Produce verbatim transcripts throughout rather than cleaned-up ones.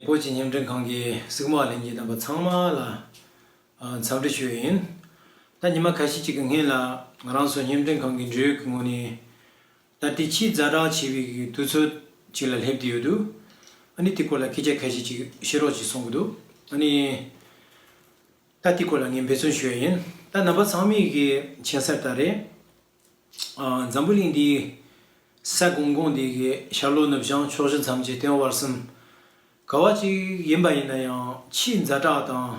བོད་ཀྱི་བརྙན་འཕྲིན་ཁང་གི་གཟིགས་མོ་བ་ལྷན་རྒྱས་རྣམ་པ་ཚང་མ་ལ་ཨ་འཚམས་འདྲི་ཞུ་ཡི་ཡིན། ད་ཉི་མ་ཁ་ཤས་ཅིག་གི་སྔོན་ལ་ང་རང་ཚོ་བརྙན་འཕྲིན་ཁང་གི་འབྲེལ་ཡོད་ཀྱི་ངོས་ནས་ད་ལྟའི་ཆེས་ཛ་དྲག་ཆེ་བའི་གི་དུས་ཚོད་ཅིག་ལ་སླེབས་བསྡད་ཡོད་འདུག་ཨ་ནི་དེ་སྐོར་ལ་སྐད་ཆ་ཁ་ཤས་ཅིག་བཤད་རོགས་ཅིག་གསུང་གི་འདུག་ཨ་ནི་ད་དེ་སྐོར་ལ་ངས་འབད་བརྩོན་ཞུ་ཡ་ཡིན། ད་རྣམ་པ་ཚང་མས་གི་མཁྱེན་གསལ་ལྟར་རེད། ཨ་འཛམ་བུ་གླིང་འདིའི་ས་གང་གང་འདི་གི་ཤར་ལྷོ་ནུབ་བྱང་ཕྱོགས་བཞི་མཚམས་བཅད་སྟེང་བར་གསུམ། ག་བ་ཅིག་ཡིན་པ་ཡིན་ན་ཡང་ཆེས་ཛ་དྲག་དང་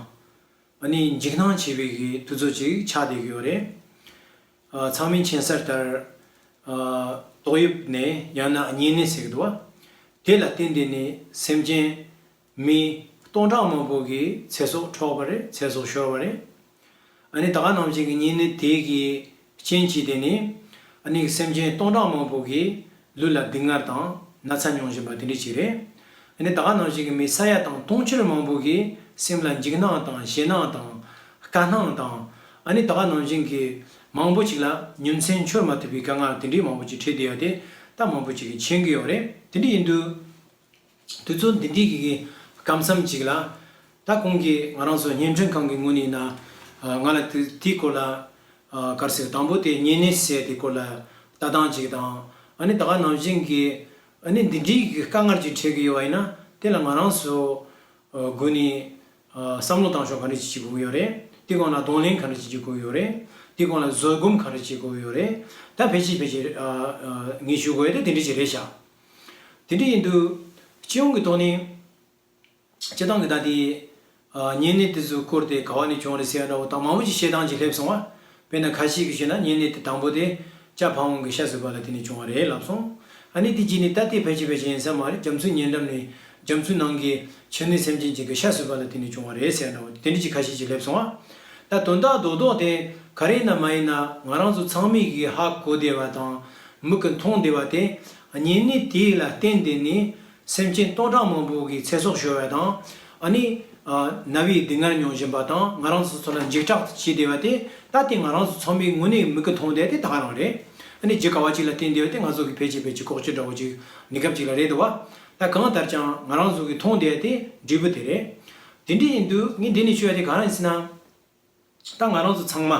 ཨ་ནི་འཇིགས་སྣང་ཆེ་བའི་གི་དུས་ཚོད་ཅིག་ཆགས་བསྡད་ཀྱི་ཡོད་རེད། ཨ་ཚང་མས་མཁྱེན་གསལ་ལྟར་ཨ་ཏོག་དབྱིབས་ནད་ཡང་ན་གཉན་ནད་ཟེར་གི་འདུག་བ། དེ་ལ་བརྟེན་ཏེ་ནི་སེམས་ཅན་མི་སྟོང་ཕྲག་མང་པོ་གི་ཚེ་སྲོག་འཕྲོག་པ་རེད། ཚེ་སྲོག་ཤོར་བ་རེད། ཨ་ནི་ད་ག་ནང་བཞིན་གྱི་གཉན་ནད་དེ་གི་རྐྱེན་གྱིས་དེ་ནི་ཨ་ནི་སེམས་ཅན་སྟོང་ཕྲག་མང་པོ་གི་ལུས་ལ་སྡུག་བསྔལ་དང་ན་ཚ་མྱོང་བཞིན་པ་དེ་འདྲ་ཅིག་རེད། ཨ་ནི་ད་ག་ནང་བཞིན་གྱི་མི་ས་ཡ་དང་དུང་ཕྱུར་མང་པོ་གི་སེམས་ལ་འཇིགས་སྣང་དང་ཞེད་སྣང་དང་དཀའ་སྣང་དང་ཨ་ནི་ད་ག་ནང་བཞིན་གྱི་མང་པོ་ཅིག་ལ་ཉིན་མཚན་འཁྱོལ་མ་ཐུབ་པའི་དཀའ་ངལ་དེ་འདྲའི་མང་པོ་ཅིག་འཕྲད་བསྡད་ཡོད་དེ་ད་མང་པོ་ཅིག་གིས་མཁྱེན་གྱི་ཡོད་རེད། དེ་འདྲ་ཡིན་དུས། དུས་ཚོད་འདི་འདྲའི་གི་སྐབས་མཚམས་ཅིག་ལ། ད་ཁོང་གིས་ང་རང་ཚོ་བརྙན་འཕྲིན་ཁང་གི་ངོས་ནས་ཡིན་ན། ང་ལ་དེ་དེའི་སྐོར་ལ་ག་རེ་ཟེར། དང་པོ་དེ་གཉན་ནད་ཟེར་དེའི་སྐོར་ལ་ལྟ་སྟངས་ཅིག་དང་། ཨ་ནི་ད་ག་ནང་བཞིན་གྱི་ཨ་ནི་འདི་འདྲའི་གི་དཀའ་ངལ་ཅིག་འཕྲད་ཀྱི་ཡོད་པ་ཡིན་ན་དེ་ལ་ང་རང་ཚོ་སྒོ་ནས་བསམ་བློ་བཏང་ཕྱོགས་ག་འདྲ་ཅིག་བྱེད་དགོས་ཀྱི་ཡོད་རེད། དེའི་སྒང་ལ་གདོང་ལེན་ག་འདྲ་ཅིག་བྱེད་དགོས་ཀྱི་ཡོད་རེད། དེའི་སྒང་ལ་བཟོད་སྒོམ་ག་འདྲ་བྱེད་དགོས་ཀྱི་ཡོད་རེད། ད་ཕལ་ཆེར་ཕལ་ཆེར་ངས་ཞུ་དགོས་ཡ་དེ་དེ་འདྲ་ཅིག་རེད་ཤག་དེ་འདྲ་ཡིན་དུས་སྤྱི་ཡོངས་ཀྱི་ཐོག་ནས་སྤྱི་བཏང་གི་ད་ལྟའི་གཉན་ནད་དེ་ཚོའི་སྐོར་དེ་ག་བ་ནས་བྱུང་རེད་ཟེར་ཡ་འདྲ་བོ་དང་མང་པོ་ཞིག་བཤད་སྟངས་ཅིག་སླེབས་སོང་བ། དཔེར་ན་ཁ་ཤས་ཀྱིས་བཤད་ན་གཉན་ནད་དེ་དང་པོ་དེ་ལྕགས་ཕ་བོང་གི་ཤ་ཟོས་པ་ལ་དེ་ནས་བྱུང་བ་རེད་ལབ་སོང་། ཨ་ནི་དེ་རྗེས་ནས་ད་ལྟའི་ཕལ་ཆེར་ཕལ་ཆེར་ཡིན་ས་མ་རེད། རྒྱ་མཚོའི་ཉེ་འགྲམ་ནས་རྒྱ་མཚོའི་ནང་གི་ཆུ་ནད་སེམས་ཅན་ཅིག་གི་ཤ་ཟོས་པ་ལ་དེ་ནས་བྱུང་བ་རེད་ཟེར་ཡ་འདྲ་བོ་དེ་འདྲ་ཅིག་ཁ་ཤས་ཅིག་སླེབས་སོང་བ། ད་དོན་དག་རྡོག་རྡོག་དེ་ག་རེ་ཡིན་ན་མ་ཡིན་ན་ང་རང་ཚོ་ཚང་མས་གིས་ཧ་གོ་བསྡད་པ་དང་མིག་གིས་མཐོང་བསྡད་པ་དེ་གཉན་ནད་དེ་ལ་བརྟེན་ཏེ་ནི་སེམས་ཅན་སྟོང་ཕྲག་མང་པོ་གི་ཚེ་སྲོག་ཤོར་བ་དང་ཨ་ནི་ན་བའི་སྡུག་བསྔལ་མྱོང་བཞིན་པ་དང་ང་རང་ཚོ་ཚོ་ལ་འཇིགས་སྐྲག་བྱེད་བསྡད་པ་དེ་ད་ལྟའི་ང་རང་ཚོ་ཚང་མའི་ངོས་ནས་མིག་གིས་མཐོང་བསྡད་དེ་ད་ག་རང་རེད། ཨ་ནི་རྒྱུ་ག་བ་ཅིག་ལ་བརྟེན་བསྡད་པ་དེ་ང་ཚོ་གི་ཕལ་ཆེར་ཕལ་ཆེར་ལྐོག་ཇུས་འདྲ་བོ་ཅིག་གནས་སྐབས་ཅིག་ལ་རེད་འདུག་བ། ད་གང་ལྟར་ཀྱང་ང་རང་ཚོ་གི་མཐོང་བསྡད་དེ་འབྲས་བུ་དེ་རེད། དེ་འདྲ་ཡིན་དུས་ངས་འདི་ནས་ཞུ་ཡ་དེ་ག་རེ་ཡིན་ཟེར་ན། ད་ང་རང་ཚོ་ཚང་མ།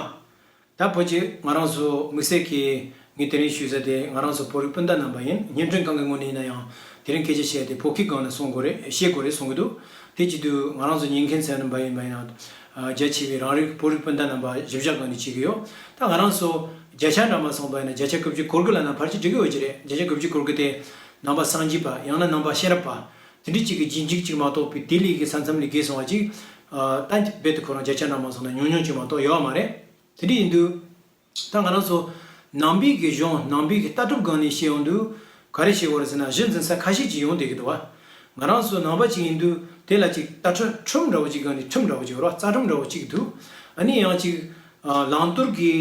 ད་བོད་ཀྱི་ང་རང་ཚོ་དམིགས་བསལ་གྱིས་ངས་དེ་རིང་ཞུ་ས་དེ་ང་རང་ཚོ་བོད་རིགས་སྤུན་ཟླ་རྣམ་པ་ཡིན། བརྙན་འཕྲིན་ཁང་གི་ངོས་ནས་ཡིན་ན་ཡང་དེ་རིང་སྐད་ཆ་བཤད་དེ་བོད་སྐད་སྒང་ནས་གསུང་དགོས་རེད། བཤད་དགོས་རེད་གསུང་གི་འདུག་དེ་བྱེད་དུས་ང་རང་ཚོ་ཉན་མཁན་ཚོ་རྣམ་པ་ཡིན་པ་ཡིན་ན། རྒྱ་ཆེ་བའི་རང་རིགས་བོད་རིགས་སྤུན་ཟླ་རྣམ་པ་གཞིས་ཆགས་སྒང་ནས་བྱེད་ཀྱི་ཡོད། ད་ང་རང་ཚོ་བརྒྱ་ཆ་འདྲ་མ་སོང་པ་ཡིན་ན་བརྒྱ་ཆ་དགུ་བཅུ་གོ་དགུ་ལབ་ན་ཕལ་ཆེར་འགྲིག་གི་ཡོད་ཀྱི་རེད། བརྒྱ་ཆ་དགུ་བཅུ་གོ་དགུ་དེ་ནང་པ་སངས་རྒྱས་པ་ཡང་ན་ནང་པ་ཤེས་རབ་པ། དེ་འདྲ་གཅིག་གི་རྗེས་འཇུག་ཅིག་མ་གཏོགས་པའི་དེ་ལས་ཀྱི་ས་མཚམས་ལས་བརྒལ་སོང་བ་ཅིག་ཨ་ད་རྦད་དེ་ཁོ་རང་བརྒྱ་ཆ་འདྲ་མ་སོང་ན་ཉུང་ཉུང་ཅིག་མ་གཏོགས་ཡོད་མ་རེད། དེ་འདྲ་ཡིན་དུས། ད་ང་རང་ཚོ་ནང་པའི་གི་གཞུང་ནང་པའི་གི་ལྟ་གྲུབ་སྒང་ནས་བཤད་ཡོང་དུས་ག་རེ་བཤད་དགོས་རེད་ཟེར་ན་གཞི་འཛིན་ས་ཁ་ཤས་ཅིག་ཡོང་བསྡད་ཀྱི་འདུག་བ། ང་རང་ཚོ་ནང་པ་ཅིག་ཡིན་དུས་དེ་ལ་ཅིག་ལྟ་གྲུབ་ཁྲིམས་འདྲ་བོ་ཅིག་སྒང་ནས་ཁྲིམས་འདྲ་བོ་ཅིག་ཡོད་རེད་བ། རྩ་ཁྲིམས་འདྲ་བོ་ཅིག་འདུག་ཨ་ནི་ཡང་ཅིག་ཨ་བླང་དོར་གྱི་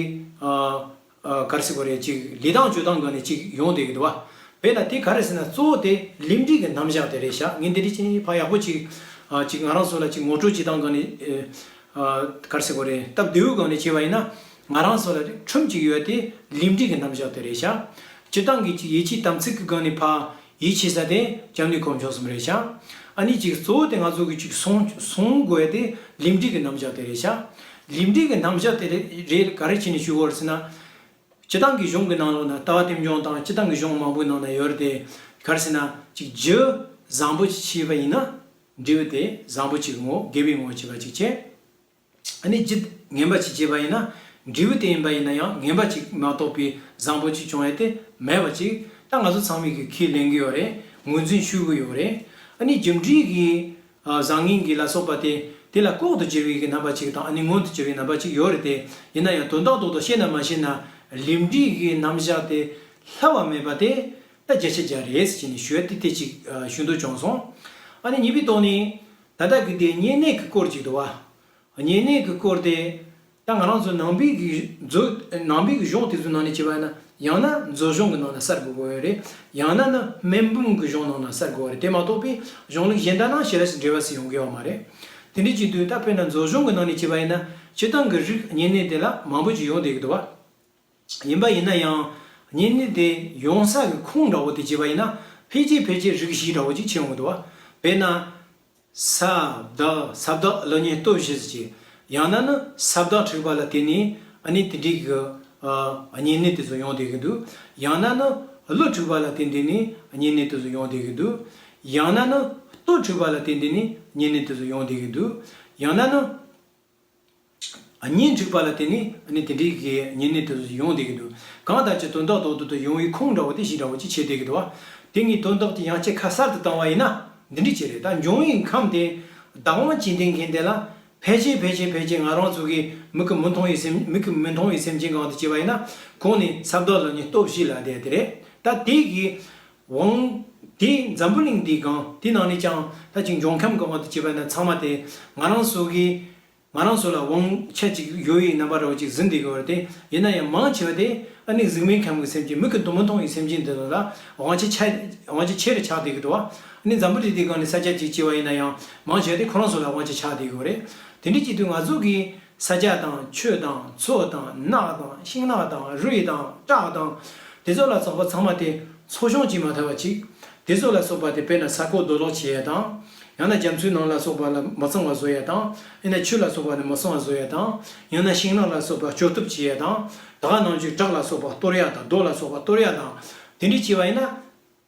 ཨ། ཨ་ག་རེ་ཟེར་དགོས་རེད། ཅིག་ལས་སྟངས་སྤྱོད་སྟངས་སྒང་ནས་ཅིག་ཡོང་བསྡད་ཀྱི་འདུག་བ། དཔེར་ན་དེ་ག་རེ་ཟེར་ན་གཙོ་བོ་དེ་ལས་འབྲས་ཀྱི་རྣམ་གཞག་དེ་རེད་ཤག་ངས་འདི་འདྲ་ཅིག་ཕར་ཡག་པོ་ཅིག་ཨ་ཅིག་ང་རང་ཚོ་ལ་ཅིག་ངོ་སྤྲོད་བྱེད་སྟངས་སྒང་ནས་ཨ་ག་རེ་ཟེར་དགོས་རེད། སྟབས་བདེ་བོའི་སྒང་ནས་བྱས་པ་ཡིན་ན་ང་རང་ཚོ་ལ་ཁྲིམས་ཅིག་ཡོད་དེ་ལས་འབྲས་ཀྱི་རྣམ་གཞག་དེ་རེད་ཤག་སྤྱིར་བཏང་གི་ཅིག་ཡིད་ཆེས་དམ་ཚིག་གི་སྒང་ནས་ཕར་ཡིད་ཆེས་ས་དེ་སྐྱབས་གནས་སྒོམ་སྦྱོང་གསུམ་རེད་ཤག་ཨ་ནི་ཅིག་གཙོ་བོ་དེ་ང་ཚོ་གི་ཅིག་སྲུང་སྲུང་དགོས་ཡ་དེ་ལས་འབྲས་ཀྱི་རྣམ་གཞག་དེ་རེད་ཤག་ལས་འབྲས་ཀྱི་རྣམ་གཞག་དེ་རེད་ག་རེ་བྱས་ནས་ཞུ་དགོས་རེད་ཟེར་ན། སྤྱིར་བཏང་གི་གཞུང་གི་ནང་ལོགས་ན་ལྟ་བ་རྟེན་འབྱུང་དང་སྤྱིར་བཏང་གི་གཞུང་མང་པོའི་ནང་ན་ཡོད་རེད་དེ། ག་རེ་ཟེར་ན་ཅིག་རྒྱུ་བཟང་པོ་ཅིག་བྱས་པ་ཡིན་ན་འབྲས་བུ་དེ་བཟང་པོ་ཅིག་ངོ་དགེ་བའི་ངོ་བྱས་པ་ཅིག་བྱས། ཨ་ནི་རྒྱུ་ངན་པ་ཅིག་བྱས་པ་ཡིན་ན་འབྲས་བུ་དེ་ཡིན་པ་ཡིན་ན་ཡང་ངན་པ་ཅིག་མ་གཏོགས་པའི་བཟང་པོ་ཅིག་བྱུང་ཡ་དེ་མེད་པ་ཅིག་ད་ང་ཚོ་ཚང་མས་ཀྱི་ཁས་ལེན་གྱི་ཡོད་རེད། ངོས་འཛིན་ཞུ་གི་ཡོད་རེད། ཨ་ནི་རྒྱུ་འབྲས་ཀྱི་ཨ་བཟང་ངན་གྱི་ལ་སོགས་པ་དེ་དེ་ལ་ལྐོག་ཏུ་གྱུར་བའི་གི་རྣམ་པ་ཅིག་དང་ཨ་ནི་མངོན་དུ་གྱུར་བའི་རྣམ་པ་ཅིག་ཡོད་རེད་དེ། ཡིན་ན་ཡང་དོན་དག་རྡོག་རྡོག་བཤད་ན་མ་བཤད་ན་ལས་འབྲས་ཀྱི་རྣམ་གཞག་དེ་ལྷག་པ་མེད་པ་དེ་ད་བརྒྱ་ཆ་བརྒྱ་རེད་ཟེར་ནས་ཞུ་ཡ་དེ་དེ་ཅིག་ཨ་ཞུ་འདོད་བྱུང་སོང་། ཨ་ནི་གཉིས་པའི་ཐོག་ནས་ད་ལྟ་གི་དེ་གཉན་ནད་ཀྱི་སྐོར་ཅིག་འདུག་བ། གཉན་ནད་ཀྱི་སྐོར་དེ། ད་ང་རང་ཚོ་ནང་པའི་གི་མཛོད་ནང་པའི་གི་གཞུང་དེ་ཚོའི་ནང་ནས་བྱས་པ་ཡིན་ན་ཡང་ན་མཛོད་གཞུང་གི་ནང་ན་གསལ་དགོས་ཀྱི་ཡོད་རེད། ཡང་ན་ནི་སྨན་འབུམ་གི་གཞུང་ནང་ན་གསལ་དགོས་པ་རེད། དེ་མ་གཏོགས་པའི་གཞུང་ལུགས་གཞན་དག་ནང་ཞེ་དྲག་ཞིག་འབྲེལ་བ་ཞིག་ཡོང་གི་ཡོད་མ་རེད། དེ་འདྲ་བྱེད་དུས་ད་དཔེར་ན་མཛོད་གཞུང་གི་ནང་ནས་བྱས་པ་ཡིན་ན་སྤྱིར་བཏང་གི་རིགས་གཉན་ནད་དེ་ལ་མང་པོ་ཅིག་ཡོང་བསྡད་ཀྱི་འདུག་བ། ཡིན་པ་ཡིན་ན་ཡང་གཉན་ནད་དེ་ཡོང་ས་གི་ཁུངས་འདྲ་བོ་དེ་བྱས་པ་ཡིན་ན་ཕལ་ཆེར་ཕལ་ཆེར་རིགས་བཞི་འདྲ་བོ་ཅིག་ཕྱེ་ཡོང་གི་འདུག་བ། དཔེར་ན། ས་བདག་ས་བདག་ཀླུ་གཉན་སྟོབས་བཞི་ཟེར་གྱི། ཡང་ན་ནི་ས་བདག་འཁྲུགས་པ་ལ་བརྟེན་ནས་ཨ་ནི་དེ་འདྲའི་གི་ཨ་གཉན་ནད་དེ་ཚོ་ཡོང་བསྡད་ཀྱི་འདུག། ཡང་ན་ནི་ཀླུ་འཁྲུགས་པ་ལ་བརྟེན་ཏེ་ནི་གཉན་ནད་དེ་ཚོ་ཡོང་བསྡད་ཀྱི་འདུག། ཡང་ན་ནི་སྟོད་འཁྲུགས་པ་ལ་བརྟེན་ཏེ་ནི་གཉན་ནད་དེ་ཚོ་ཡོང་བསྡད་ཀྱི་འདུག། ཡང་ན་ནི་གཉན་འཁྲུགས་པ་ལ་བརྟེན་ནས་ཨ་ནི་དེ་འདྲའི་གི་གཉན་ནད་དེ་ཚོ་ཡོང་བསྡད་ཀྱི་འདུག། གང་ལྟར་ཀྱི་དོན་དག་རྡོག་རྡོག་ཏུ་ཡོང་བའི་ཁུངས་འདྲ་བོ་དེ་ཞིག་འདྲ་བོ་ཅིག་ཆགས་བསྡད་ཀྱི་འདུག་བ། དེ་གཉིས་དོན་དག་དེ་ཡང་གཅིག་ཁ་གསལ་དུ་བཏང་བ་ཡིན་ན་འདི་འདྲ་ཅིག་རེད། ད་འབྱུང་བའི་ཁམས་དེ་བདག་དབང་བྱེད་མཁན་དེ་ལ་ཕལ་ཆེར་ཕལ་ཆེར་ཕལ་ཆེར་ང་རང་ཚོ་གི་མིག་གིས་མི་མཐོང་བའི་སེམས་མིག་གིས་མི་མཐོང་བའི་སེམས་ཅན་གང་དུ་སྐྱེ་བ་ཡིན་ན་གོང་ནས་ས་བདག་ཀླུ་གཉན་སྟོབས་བཞི་ལབ་བསྡད་དེ་རེད། ད་དེ་གི་དབང་དེ་འཛམ་བུ་གླིང་འདིའི་སྒང་དེ་ནང་ནས་ཀྱང་ད་ཅིག་འབྱུང་ཁམས་གང་དུ་སྐྱེ་བ་ཡིན་ན་ཚང་མ་དེ་ང་རང་ཚོ་གི་ང་རང་ཚོ་ལ་དབང་ཆ་གཅིག་ཡོད་པའི་རྣམ་པ་འདྲ་བོ་ཅིག་ཟིན་བསྡད་ཀྱི་ཡོད་རེད་དེ། ཡིན་ན་ཡང་མང་ཆེ་བ་དེ་ཨ་ནི་གཟུགས་མེད་ཁམས་ཀྱི་སེམས་ཅན་མིག་གིས་མཐོང་མི་མཐོང་བའི་སེམས་ཅན་དེ་ཚོ་ལ་དབང་ཆ་ཆ་དབང་ཆ་ཆེ་རུ་ཆགས་བསྡད་ཀྱི་འདུག་བ། ཨ་ནི་འཛམ་བུ་གླིང་འདིའི་སྒང་ནས་ས་ཆ་གཅིག་སྐྱེ་བ་ཡིན་ན་ཡང་མང་ཆེ་བ་དེ་ཁོ་རང་ཚོ་ལ་དབང་ཆ་ཆགས་བསྡད་ཀྱི་ཡོད་རེད། དེ་འདྲ་བྱེད་དུས་ང་ཚོ་གི་ས་ཆ་དང་ཆུ་དང་མཚོ་དང་ནགས་དང་ཤིང་ནགས་དང་རི་དང་བྲག་དང་དེ་ཚོ་ལ་སོགས་པ་ཚང་མ་དེ་འཚོ་སྐྱོང་བྱེད་མ་ཐུབ་པ་ཅིག། དེ་ཚོ་ལ་སོགས་པ་དེ་དཔེར་ན་ས་རྐོ་རྡོ་སློག་བྱེད་ཡ་དང་། ཡང་ན་རྒྱ་མཚོའི་ནང་ལ་སོགས་པ་ལ་མི་གཙང་བ་བཟོ་ཡ་དང་། ཡང་ན་ཆུ་ལ་སོགས་པ་ནི་མི་གཙང་བ་བཟོ་ཡ་དང་། ཡང་ན་ཤིང་ནགས་ལ་སོགས་པ་སྐྱོ་སྟོབས་བྱེད་ཡ་དང་། ད་ག་ནང་བཞིན་བྲག་ལ་སོགས་པ་གཏོར་ཡ་དང་རྡོ་ལ་སོགས་པ་གཏོར་ཡ་དང་། དེ་འདྲ་བྱས་པ་ཡིན་ན།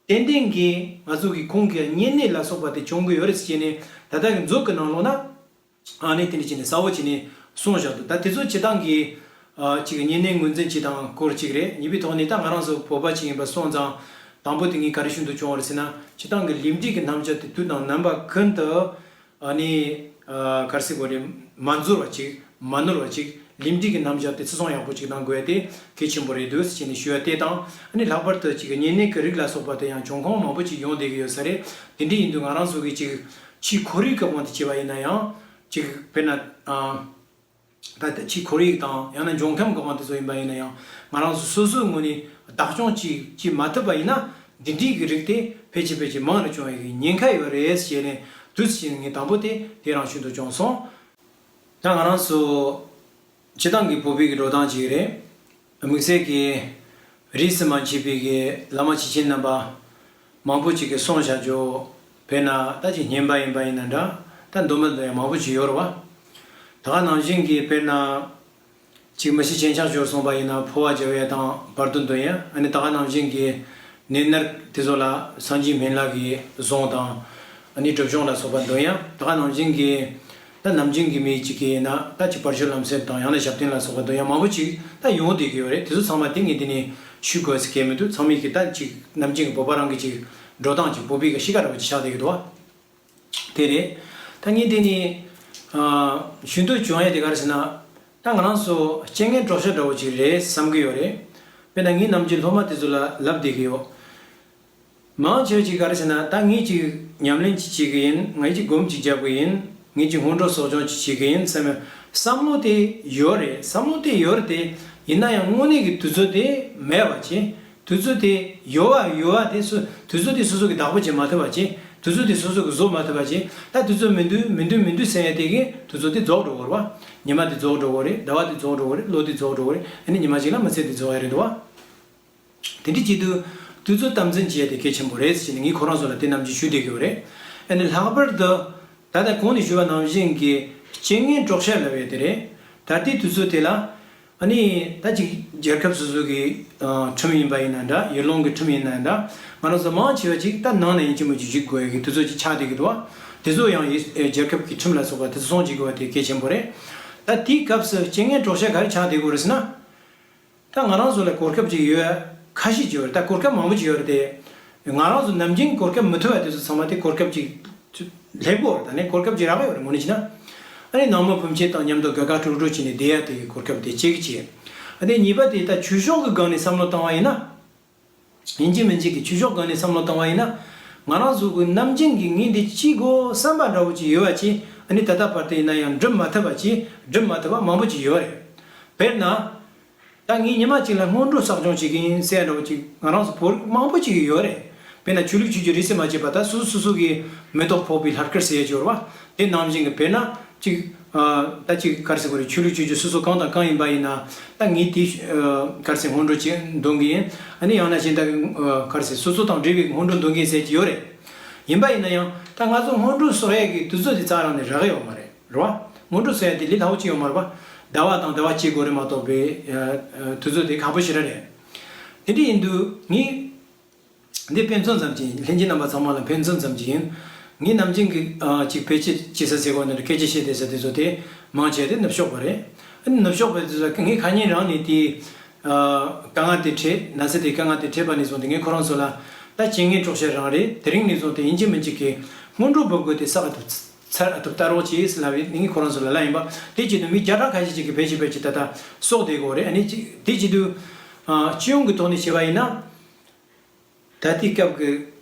ཏན་ཏན་གྱིས་ང་ཚོ་གི་ཁོང་གི་གཉན་ནད་ལ་སོགས་པ་དེ་བྱུང་གི་ཡོད་རེད་ཟེར་ནས་ད་ལྟ་གི་མཛོད་ཀྱི་ནང་ལོགས་ན། ཨ་ནི་དེ་འདྲ་བྱས་ནས་གསལ་བོ་བྱས་ནས་གསུངས་བཞག་འདུག། ད་དེ་ཚོ་སྤྱིར་བཏང་གི་ཨ་ཅིག་གཉན་ནད་ངོས་འཛིན་བྱེད་སྟངས་སྐོར་ཅིག་རེད། ཉེ་བའི་ཐོག་ནས་ད་ང་རང་ཚོ་བོད་པ་ཅིག་ཡིན་པ་སོང་ཙང་དང་པོ་དེ་ངས་ག་རེ་ཞུ་འདོད་བྱུང་བ་རེད་ཟེར་ན། སྤྱིར་བཏང་གི་ལས་འབྲས་ཀྱི་རྣམ་གཞག་དེ་དུས་དང་རྣམ་པ་ཀུན་ཏུ་ཨ་ནི་ཨ་ག་རེ་ཟེར་དགོས་རེད། མ་འཛོལ་བ་ཅིག་མ་ནོར་བ་ཅིག་ལས་འབྲས་ཀྱི་རྣམ་གཞག་དེ་བརྩི་སྲུང་ཡག་པོ་ཅིག་གནང་དགོས་ཡ་དེ་གལ་ཆེན་པོ་རེད་འདུག་ཟེར་ནས་ཞུ་ཡ་དེ་དང་། ཨ་ནི་ལྷག་པར་དུ་ཅིག་གཉན་ནད་ཀྱི་རིགས་ལ་སོགས་པ་དེ་ཡང་འབྱུང་ཁུངས་མང་པོ་ཅིག་ཡོང་བསྡད་ཀྱི་ཡོད་ས་རེད། དེ་འདྲ་ཡིན་དུས་ང་རང་ཚོ་གི་ཅིག་ཕྱིའི་ཁོར་ཡུག་གི་དབང་དུ་བྱས་པ་ཡིན་ན་ཡང་། ཅིག་དཔེར་ན་ཨ། ད་ལྟ་ཕྱིའི་ཁོར་ཡུག་དང་ཡང་ན་འབྱུང་ཁམས་ཀྱི་དབང་དུ་སོང་ཡིན་པ་ཡིན་ན་ཡང་། ང་རང་ཚོ་སོ་སོའི་ངོས་ནས་བདག་སྐྱོང་ཅིག་བྱེད་མ་ཐུབ་པ་ཡིན་ན། འདི་འདྲའི་གི་རིགས་དེ་ཕལ་ཆེར་ཕལ་ཆེར་མང་རུ་བྱུང་བའི་གི་ཉེན་ཁ་ཡོད་རེད་ཟེར་ནས་དུས་ཚོད་ངས་དང་པོ་དེ་དེ་རང་ཞུ་འདོད་བྱུང་སོང་། ད་ང་རང་ཚོ་སྤྱིར་བཏང་གི་བོད་པའི་གི་འགྲོ་སྟངས་ཅིག་རེད། དམིགས་བསལ་གྱི་རིས་སུ་མ་ཆད་པའི་གི་བླ་མ་ཆོས་ཁྱིམ་རྣམ་པ་མང་པོ་ཅིག་གིས་གསུངས་བཞག་རྒྱུ། དཔེར་ན་ད་ཅིག་བསྙེན་པ་ཡིན་པ་ཡིན་ན་འདྲ། ད་འདོན་མི་འདོན་ཡ་མང་པོ་ཅིག་ཡོད་རེད་བ། ད་ག་ནང་བཞིན་གྱི་དཔེར་ན་ཅིག་མི་ཤི་རྐྱེན་ཆག་ཤོར་སོང་བ་ཡིན་ན་འཕོ་བ་རྒྱབ་ཡ་དང་བར་དོ་འདོན་ཡ། ཨ་ནི་ད་ག་ནང་བཞིན་གྱི་ནད་མནར་དེ་ཚོ་ལ་སངས་རྒྱས་སྨན་བླ་གི་གཟུངས་དང་། ཨ་ནི་སྒྲིབ་སྦྱོང་ལ་སོགས་པ་འདོན་ཡ། ད་ག་ནང་བཞིན་གྱི་ད་ནམ་རྒྱུན་གྱི་མི་གཅིག་གིས་ཡིན་ན་ད་ཅིག་བར་ཆད་ལམ་སེལ་དང་ཡང་ན་ཞབས་བརྟན་ལ་སོགས་པ་འདོན་ཡ་མང་པོ་ཅིག་ད་ཡོང་བསྡད་ཀྱི་ཡོད་རེད། དེ་ཚོ་ཚང་མ་དེ་ངས་འདི་ནས་ཞུ་དགོས་ཟེར་གྱི་མི་འདུག། ཚང་མས་ཀྱི་ད་ཅིག་ནམ་རྒྱུན་གྱི་བོད་པ་རང་གི་ཅིག་འགྲོ་སྟངས་ཅིག་བོད་པའི་གི་གཤིས་ཀ་འདྲ་བོ་ཅིག་ཆགས་བསྡད་ཀྱི་འདུག་བ། དེ་རེད། ད་ངས་འདི་ནས་ཨ་ཞུ་འདོད་བྱུང་ཡ་དེ་ག་རེ་ཟེར་ན། ད་ང་རང་ཚོ་རྐྱེན་ངན་གྲོགས་ཤོར་འདྲ་བོ་ཅིག་རེད་བསམ་གྱི་ཡོད་རེད། དཔེར་ན་ངས་ནམ་རྒྱུན་སློབ་མ་དེ་ཚོ་ལ་ལབ་བསྡད་ཀྱི་ཡོད། མང་ཆེ་བ་ཅིག་ག་རེ་ཟེར་ན། ད་ངས་ཅིག་ཉམས་ལེན་ཅིག་བྱེད་ཀྱི་ཡིན། ངས་ཅིག་སྒོམ་ཅིག་རྒྱབ་ཀྱི་ཡིན། ངས་ཅིག་སྔོན་འགྲོ་གསོག་སྦྱོང་ཅིག་བྱེད་ཀྱི་ཡིན་བསམ་པའི་བསམ་བློ་དེ་ཡོད་རེད། བསམ་བློ་དེ་ཡོད་རེད་དེ། ཡིན་ན་ཡང་དངོས་གནས་ཀྱི་དུས་ཚོད་དེ་མེད་པ་བྱས། དུས་ཚོད་དེ་ཡོད་པ་ཡོད་པ་དེ་སུ་དུས་ཚོད་དེ་སོ་སོ་གིས་བདག་པོ་བྱེད་མ་ཐུབ་པ་བྱས། དུས་ཚོད་དེ་སོ་སོ་གིས་བཟོ་མ་ཐུབ་པ་བྱས། ད་དུས་ཚོད་མི་འདུག་མི་འདུག་མི་འདུག་ཟེར་ཡ་དེ་གིས་དུས་ཚོད་དེ་རྫོགས་འགྲོ་གི་རེད་བ། ཉི་མ་དེ་རྫོགས་འགྲོ་གི་རེད། ཟླ་བ་དེ་རྫོགས་འགྲོ་གི་རེད། ལོ་དེ་རྫོགས་འགྲོ་གི་རེད། ཨ་ནི་ཉི་མ་གཅིག་ལ་མི་ཚེ་དེ་རྫོགས་ཡ་རེད་འདུག་བ། དེ་འདྲ་བྱེད་དུས་དུས་ཚོད་དམ་འཛིན་བྱེད་ཡ་དེ་གལ་ཆེན་པོ་རེད་ཟེར་ནས་ངས་ཁོ་རང་ཚོ་ལ་དེ་ནམ་རྒྱུན་ཞུ་བསྡད་ཀྱི་ཡོད་རེད། ཨ་ནི་ལྷག་པར་དུ་ད་ལྟ་གོང་ནས་ཞུས་པ་ནང་བཞིན་གྱི་རྐྱེན་ངན་གྲོགས་ཤོར་ལབ་ཡ་དེ་རེད། ད་ལྟའི་དུས་ཚོད་དེ་ལ་ཨ་ནི་ད་ཅིག་རྒྱལ་ཁབ་སོ་སོ་གི་ཨ་ཁྲིམས་ཡིན་པ་ཡིན་ན་འདྲ། ཡུལ་ལུང་གི་ཁྲིམས་ཡིན་ན་འདྲ། ང་རང་ཚོ་མང་ཆེ་བ་ཅིག་ད་ནང་ན་ཡིན་གཅིག་མིན་གཅིག་བཞུགས་དགོས་ཡ་གི་དུས་ཚོད་ཅིག་ཆགས་བསྡད་ཀྱི་འདུག་བ། དེ་ཚོ་ཡང་ཡི་རྒྱལ་ཁབ་ཀྱི་ཁྲིམས་ལ་སོགས་པ་དེ་ཚོ་སྲུང་བྱེད་དགོས་པ་དེ་གལ་ཆེན་པོ་རེད། ད་དེའི་སྐབས་སུ་རྐྱེན་ངན་གྲོགས་ཤོར་ག་རེ་ཆགས་བསྡད་ཀྱི་ཡོད་རེད་ཟེར་ན། ད་ང་རང་ཚོ་ལ་གོ་སྐབས་ཅིག་ཡོད། ཁ་ཤས་ཅིག་ཡོད་རེད། ད་གོ་སྐབས་མང་པོ་ཅིག་ཡོད་རེད་དེ། ང་རང་ཚོ་ནམ་རྒྱུན་གོ་སྐབས་མི་ཐོབ་པ་དེ་ཚོ་ཚང་མ་དེ་གོ་སྐབས་ཅིག་སླེབས་ཀྱི་ཡོད་རེད། ད་ནས་གོ་སྐབས་ཅིག་རག་གི་ཡོད་རེད། དངོས་གནས་བྱས་ན། ཨ་ནི་ནང་མི་སྤུན་མཆེད་དང་མཉམ་དུ་དགའ་དགའ་སྤྲོ་སྤྲོ་བྱས་ནས་བསྡད་ཡ་དེ་གི་གོ་སྐབས་དེ་གཅིག་བྱས། ཨ་ནི་གཉིས་པ་དེ་ད་ཆོས་ཕྱོགས་ཀྱི་སྒང་ནས་བསམ་བློ་བཏང་བ་ཡིན་ན། ཡིན་གཅིག་མིན་གཅིག་གི་ཆོས་ཕྱོགས་སྒང་ནས་བསམ་བློ་བཏང་བ་ཡིན་ན། ང་རང་ཚོ་གི་ནམ་རྒྱུན་གྱི་ངས་འདི་ཅི་དགོས་བསམ་པ་འདྲ་བོ་ཅིག་ཡོད་པ་ཅིག་ཨ་ནི་ད་ལྟ་བར་དུ་ཡིན་ན་ཡང་འགྲུབ་མ་ཐུབ་པ་ཅིག་འགྲུབ་མ་ཐུབ་པ་མང་པོ་ཅིག་ཡོད་རེད། དཔེར་ན། ད་ངས་ཉི་མ་གཅིག་ལ་སྔོན་འགྲོ་གསོག་སྦྱོང་བྱེད་ཀྱི་ཡིན་ཟེར་འདྲ་བོ་ཅིག་ང་རང་ཚོ་བོད་རིགས་མང་པོ་ཅིག་ཡོད་རེད། དཔེར་ན་ཆོས་ལུགས་ཆོས་བརྒྱུད་རིས་སུ་མ་ཆད་པ་ད་སོ་སོ་སོ་སོ་གི་མེ་ཏོག་ཕོག་པའི་ལྷ་སྐལ་ཟེར་ཡ་ཅིག་ཡོད་རེད་བ། དེ་ནང་བཞིན་གྱི་དཔེར་ན་ཅིག་ཨ་ད་ཅིག་ག་རེ་ཟེར་དགོས་རེད། ཆོས་ལུགས་ཆོས་བརྒྱུད་སོ་སོ་གང་དང་གང་ཡིན་པ་ཡིན་ན། ད་ངས་དེ་ཨ་ག་རེ་ཟེར་སྔོན་འགྲོ་ཅིག་འདོན་གྱི་ཡིན། ཨ་ནི་ཡང་ན་གཞན་དག་གི་ཨ་ག་རེ་ཟེར་སོ་སོ་དང་འབྲེལ་བའི་སྔོན་འགྲོ་འདོན་གྱི་ཡིན་ཟེར་གྱི་ཡོད་རེད། ཡིན་པ་ཡིན་ན་ཡང་ད་ང་ཚོ་སྔོན་འགྲོ་གསོག་ཡས་ཀྱི་དུས་ཚོད་དེ་རྩ་རང་ནས་རག་གི་ཡོད་མ་རེད། རེད་བ། སྔོན་འགྲོ་གསོག་ཡས་དེ་ལས་སླ་བོ་ཅིག་ཡོད་མ་རེད་བ། ཟླ་བ་དང་ཟླ་བ་གཅིག་འགོར་རེད་མ་གཏོགས་པའི་ཨ་ཨ་དུས་ཚོད་དེ་ཁག་པོ་ཞེ་དྲག་རེད། དེ་འདྲ་ཡིན་དུས་ངས་འདི་དཔེ་མཚོན་ཙམ་ཅིག་ཡིན། ལྷན་རྒྱས་རྣམ་པ་ཚང་མ་ལ་དཔེ་མཚོན་ཙམ་ཅིག་ཡིན། ངས་ནམ་རྒྱུན་གྱི་ཨ་ཅིག་ཕལ་ཆེར་ཅི་ཟེར་ཟེར་གོ་ནི་རེད། སྐད་ཆ་བཤད་བསྡད་ས་དེ་ཚོ་དེ་མང་ཆེ་བ་དེ་ནུབ་ཕྱོགས་པ་རེད། ཨ་ནི་ནུབ་ཕྱོགས་པ་དེ་ཚོ་ངས་ཁ་ཉིན་རང་ནས་དེ་ཨ་དཀའ་ངལ་དེ་འཕྲད། ན་ཚ་དེ་དཀའ་ངལ་དེ་འཕྲད་པ་ནས་བཟུང་སྟེ་ངས་ཁོ་རང་ཚོ་ལ་ད་རྐྱེན་ངན་གྲོགས་བྱེད་རང་རེད། དེ་རིང་ནས་བཟུང་སྟེ་ཡིན་གཅིག་མིན་གཅིག་གི་སྔོན་འགྲོ་འབུབ་དགོས་དེ་བསགས་ཐུབ་ཚར་ཐུབ་ལྟ་རོགས་གྱིས་ལབ་པའི་ངས་ཁོ་རང་ཚོ་ལ་ལབ་ཡིན་པ། དེ་བྱེད་དུས་མི་བརྒྱ་ཕྲག་ཁ་ཤས་ཅིག་གིས་ཕལ་ཆེར་ཕལ་ཆེར་ད་ལྟ་གསོག་བསྡད་ཡོད་རེད། ཨ་ནི་ཅིག་དེ་བྱེད་དུས་ཨ་སྤྱི་ཡོངས་ཀྱི་ཐོག་ནས་བྱས་པ་ཡིན་ན། ད་ལྟའི་སྐབས་ཀྱི་